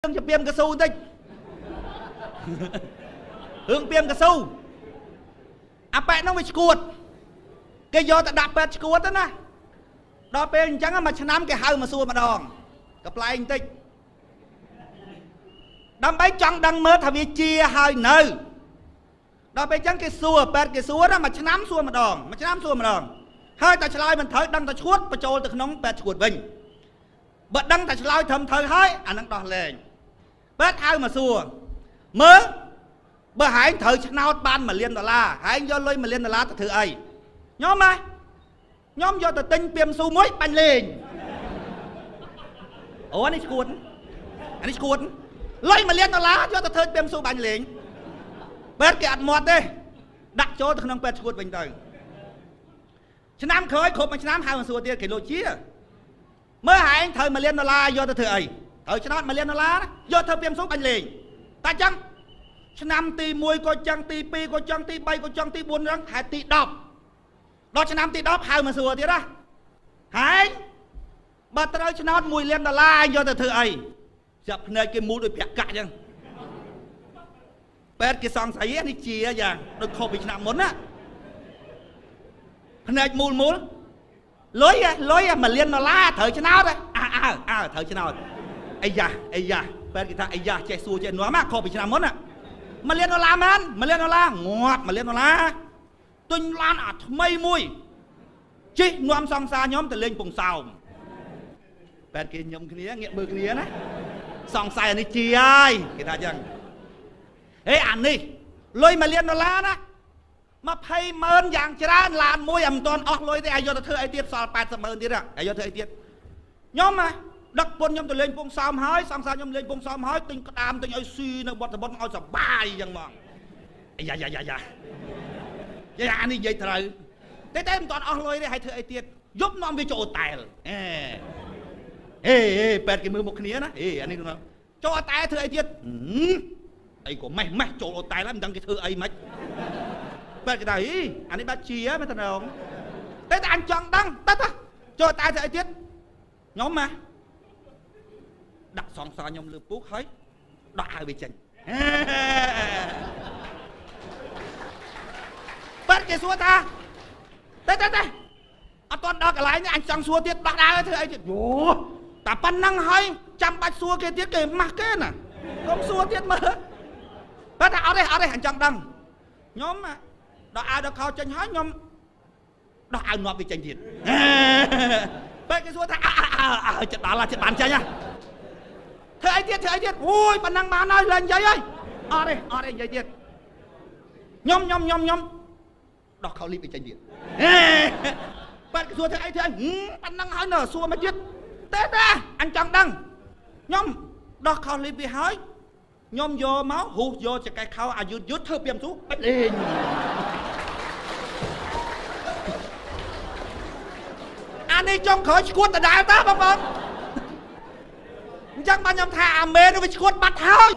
រឿងជាពីមកស៊ូបន្តិចរឿងពីមកស៊ូអាប៉ែហ្នឹងវាឈួតគេយកទៅដាក់ពេទ្យឈួតទៅណាដល់ពេលអញ្ចឹងមួយឆ្នាំគេហៅមកសួរម្ដងកប្លែងបន្តិចដើម្បីចង់ដឹងមើលថាវាជាហើយនៅដល់ពេលអញ្ចឹងគេសួរពេទ្យគេសួរណាមួយឆ្នាំសួរម្ដងមួយឆ្នាំសួរម្ដងហើយតែឆ្លើយមិនត្រូវដឹងតែឈួតបញ្ចូលទៅក្នុងពេទ្យឈួតវិញបើដឹងតែឆ្លើយត្រឹមត្រូវហើយអានឹងដោះលែងពេទ្យហៅមកសួរមើលបើហែងត្រូវឆ្នោតបាន1លានដុល្លារហែងយកលុយ1លានដុល្លារទៅធ្វើអីខ្ញុំហ៎ខ្ញុំយកទៅទិញពីមស៊ូមួយបាញ់លេងអូនេះឈួតអានេះឈួតលុយ1លានដុល្លារយកទៅធ្វើពីមស៊ូបាញ់លេងពេទ្យគេអត់មាត់ទេដាក់ចូលទៅក្នុងពេទ្យឈួតវិញទៅឆ្នាំក្រោយគ្រប់មួយឆ្នាំហៅមកសួរទៀតគេលោកជាមើលហែងត្រូវ1លានដុល្លារយកទៅធ្វើអីត្រូវឆ្នោត1លានដុល្លារយកធ្វើពីមស៊ូបាញ់លេងតែចឹងឆ្នាំទី1ក៏ចឹងទី2ក៏ចឹងទី3ក៏ចឹងទី4ចឹងខែទី10ដល់ឆ្នាំទី10ហៅមកសួរទៀតណាហែងបើត្រូវឆ្នោត1លានដុល្លារយកទៅធ្វើអីចាប់ភ្នែកគេមូលដូចប្រាក់កាក់ចឹងពេទ្យគេសង្ស័យនេះជាយ៉ាងដូចខុសពីឆ្នាំមុនណាភ្នែកមូលមូលលុយលុយ1លានដុល្លារត្រូវឆ្នោតអើអើអើត្រូវឆ្នោតអីយ៉ាអីយ៉ាពេទ្យគេថាអីយ៉ាចេះសួរចេះនាំខុសពីឆ្នាំមុនណា1លានដុល្លារមែន1លានដុល្លារងាប់1លានដុល្លារទិញឡានអាថ្មីមួយជិះនាំសង្សារខ្ញុំទៅលេងពងសោមពេទ្យគេញឹមគ្នាងាកមើលគ្នាណាសង្ស័យអានេះជាហើយគេថាចឹងហេអានេះលុយ1លានដុល្លារណា20ម៉ឺនយ៉ាងច្រើនឡានមួយអាមិនទាន់អស់លុយទេអាយកទៅធ្វើអីទៀតសល់80ម៉ឺនទៀតអាយកធ្វើអីទៀតខ្ញុំណាដឹកពុនខ្ញុំទៅលេងពងសោមហើយសង្សារខ្ញុំលេងពងសោមហើយទិញក្តាមទិញឲ្យស៊ីនៅវត្តបុត្រឲ្យសបាយចឹងហ្មងអាយ៉ាយ៉ាយ៉ាយ៉ាយ៉ាអានេះនិយាយត្រូវតែតែមិនទាន់អស់លុយទេហើយធ្វើអីទៀតយប់នាំវាចូលអូតែលអេហេហេពេទ្យគេមើលមុខគ្នាណាហេអានេះចូលអូតែលធ្វើអីទៀតអីក៏ម៉េះម៉េះចូលអូតែលហើយមិនដឹងគេធ្វើអីម៉េចពេទ្យគេថាអីអានេះបាត់ជាមែនតើងតែតែអញចង់ដឹងតើតើចូលអូតែលធ្វើអីទៀតខ្ញុំណាដាក់សង្សារខ្ញុំលើពុកហើយដោះអាវវាចេញពេទ្យគេសួរថាតែតែតែអត់ទាន់ដល់កន្លែងនេះអញចង់សួរទៀតដោះដាវធ្វើអីទៀតយោតែប៉ុណ្ណឹងហើយចាំបាច់សួរគេទៀតគេម៉ាស់គេណាកុំសួរទៀតមើលពេទ្យថាអត់ទេអត់ទេអញចង់ដឹងខ្ញុំដោះអាវដោះខោចេញហើយខ្ញុំដោះអាវងាប់វាចេញទៀតពេទ្យគេសួរថាអើចិត្តដល់ចិត្តបានចេញហ៎ធ្វើអីទៀតធ្វើអីទៀតអូយប៉ុណ្ណឹងបានហើយលែងនិយាយហើយអត់ទេអត់ទេនិយាយទៀតខ្ញុំខ្ញុំខ្ញុំខ្ញុំដោះខោលីបឲ្យចេញទៀតហេបាត់គេសួរធ្វើអីធ្វើអីប៉ុណ្ណឹងហើយនៅសួរមកទៀតទេទេអញចង់ដឹងខ្ញុំដោះខោលីបវាហើយខ្ញុំយកមកហ៊ូសយកចកេះខោអាយឺតយឺតធ្វើពីមស៊ូបាច់លេងអានេះចុងក្រោយឈួតដដែលតាបងប្អូនអញ្ចឹងបានខ្ញុំថាអាមេនោះវាឈួតបាត់ហើយ